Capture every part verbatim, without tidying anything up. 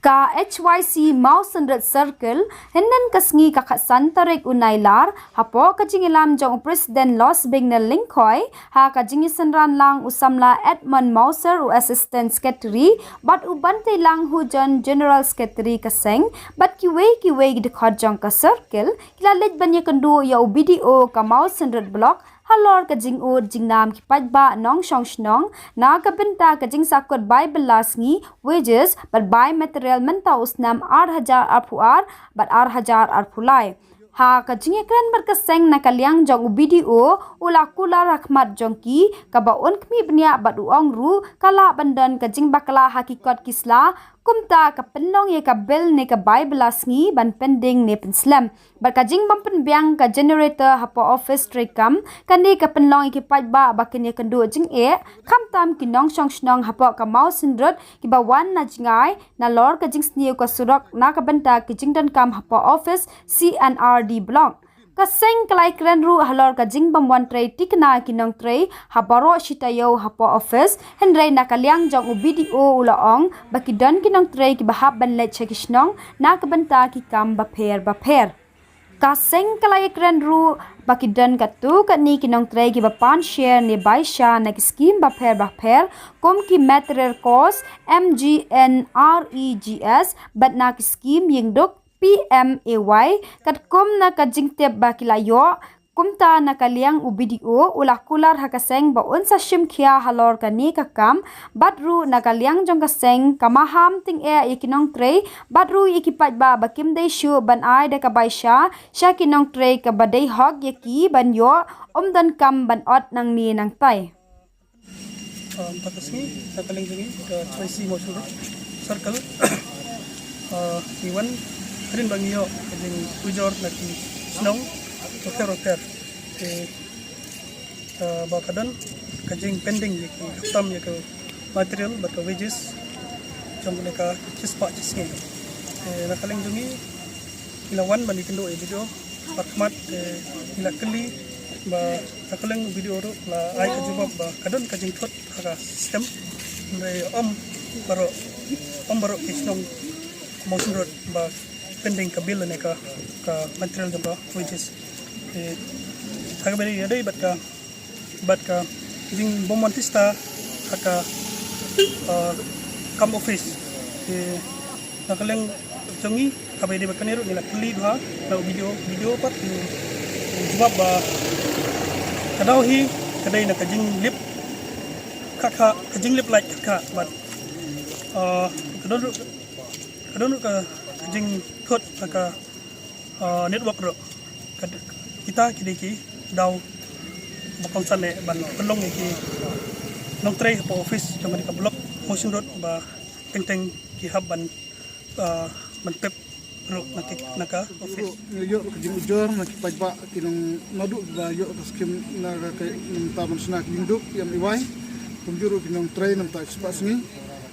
Ka H Y C Mawsynrit Circle, hynnin ka sngi ka khatsan tarik u Nailar, hapoh ka jingïalam jong u President Losbingnel Lyngkhoi, ha ka jingïasynran lang u samla Edmund Mawser u Assistant Secretary, bad u Banteilang Hujon General Secretary ka seng, bad kiwei kiwei ki dkhot jong ka circle, ki la leit ban ïakynduh ïa u B D O ka Mawsynrit Block, halor ka jingud jingnam ki paidbah nongshong shnong, na ka bynta ka jingsakut bai bylla sngi, wages, bad bai material mynta u snem ar hajar arphew ar, bad ar hajar arphew lai. Ha ka jingïakren bad ka seng na ka liang jong u B D O, u la kular ha khmat jong ki, kaba un khmih bniah bad u ong ruh, ka lah ban don ka jingbakla ha ki kot ki sla, kumta ka pynlong ïa ka bill ne ka bai bylla sngi ban pending ne pynslem. Bad ka jingbym pynbiang ka generator hapoh office treikam, kane ka pynlong ïa ki paidbah ba kin ïakynduh jingeh, khamtam ki nongshong shnong hapoh ka Mawsynrit kiba wan na jngai, nalor ka jingsniew ka surok na ka bynta ki jingdonkam hapoh office C and R D block. Ka seng ka la ïakren ruh halor ka jingbym wan trei tikna ki nongtrei ha baroh shi taïew hapoh office, hynrei na ka liang jong u B D O u la ong, ba ki don ki nongtrei kiba hap ban leit sha ki shnong, na ka bynta ki kam bapher bapher. Ka seng ka la ïakren ruh, ba ki don katto katne ki nongtrei kiba pan share ne bai sha na ki skim bapher bapher, kum ki material cost, M G N R E G S, bad na ki skim ïingduk, P M A Y, katkum na ka jingtip ba ki la ïoh, kumta na ka liang u B D O, u la kular ha ka seng ba un sa shim khia halor kane ka kam, bad ruh na ka liang jong ka seng, ka maham tyngeh ïa ki nongtrei, bad ruh ïa ki paidbah ba kim dei shuh ban ai da ka bai sha, sha ki nongtrei kaba dei hok ïa ki ban ïoh, ym donkam ban ot nangne nangtai. Um, ta ka sngi, na ka liang jong ngi, ka H Y C Mawsynrit Circle, uh, ngi wan, hadien ba ngi ïoh ka jingujor na ki shnong bapher bapher. Te, uh, ba ka don ka jingpending ïa ki, khamtam ïa ka material bad ka wages jong kane ka shispah shi sngi. Te, na ka liang jong ngi, ngi la wan ban ïakynduh ïa u B D O, bad khmat, eh, ngi la kylli ba na ka liang u B D O ruh la ai ka jubab ba ka don ka jingthut ha ka system. Hynrei ym baroh, ym baroh ki shnong Mawsynrit ba pending ka bill ne ka, ka material jong ka wages. Eh, ha kaba ïadei bad ka bad ka jingbym wan tista ha ka, uh, kam office. Te na ka liang jong ngi, haba ïadei bad kane ruh ngi la kylli bha na u B D O, B D O pat u jubab ba ka daw hi ka dei na ka jinglip kha kha, ka jinglip lait kha kha bad, uh, ka don ruh, ka don ruh ka jingthut ha ka, uh, network ruh. Ka, kita ki dei ki daw ba kongsan eh ban pynlong ïa ki nongtrei hapoh office jong ka block Mawsynrit ba teng teng ki hap ban, uh, ban pep ruh na ki, na ka office. Ngi ïoh ka jingujor na ki paidbah ki nong naduh ba ïoh ka skim na ka, ka, na ka bynta ban shna ki ïingduk P M A Y. Kumjuh ruh ki nongtrei na ka bynta shispah sngi,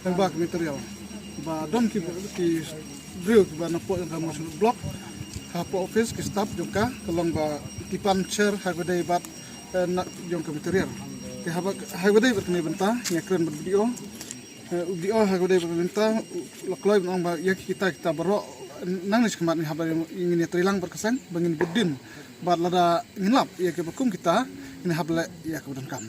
lyngba ka material. Ba don ki, ki briew kiba na pdeng jong ka Mawsynrit block, hapoh office ki staff jong ka, ka long ba ki pan share ha kaba ïadei bad, eh, na jong ka material. Te haba, ha kaba ïadei bad kane ka bynta, ngi ïakren bad u B D O. Eh, u B D O ha kaba ïadei bad kane ka bynta, u la kloi ban ong ba ïa kita, kita baroh, nangne shakhmat ngi hap ban, ngin ïatrei lang bad ka seng, ba ngin bud dien bad lada ngin lap ïa kiba kum kita, ngin hap leh ïa kaba donkam.